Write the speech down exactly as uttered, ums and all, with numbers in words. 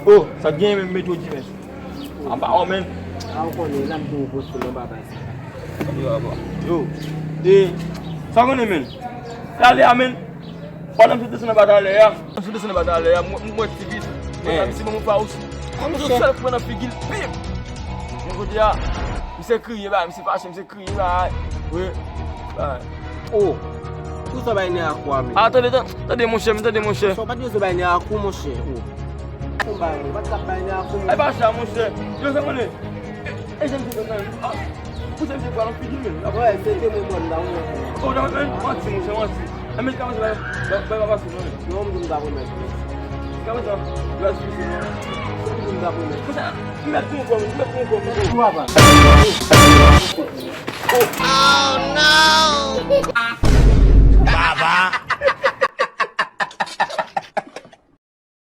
Yo, sa t genyen menm, Metro Dimens? Anba, oh, men. A, ou konnen, la m te poste nan bagay sa. Yo, aba. Yo. E, sa w konnen, men? Talè a, men. Pandan m sot desann anba talè a. M sot desann anba talè a, m, m wè T V. Mwen, eh, misye ban m yon fawousi. Konn yon sèl fwen nan figi l, pim! Yon kote a, misye kriye, ba, misye fache, misye kriye, ba. Wi. Ba. Oh! Pou sa bay nè ak ou a, men. A, tande, tande, tande, monchè, tande, monchè. Sa w pa t bezwen bay nè ak ou, monchè. Oh. Ou bay, ou pa t ka bay nè ak ou, men. E pa sa, monchè. Yo, sa konnen. E, e, jan misye fè sa, men. Ah, pou sa misye pran nan figi l, men. Wè, se te mwen, mwen, la, mwen. Oh, non, men, manti, monchè, manti. E, men, kòman sa, bay, bay, bay, bay, non, men. Non, m di m pa pwomèt, men. Kòman sa, bay, sou, sou, non. M di m pa pwomèt. Konsa, m mèt gon kòm, m mèt gon kòm. Ou aba. Oh.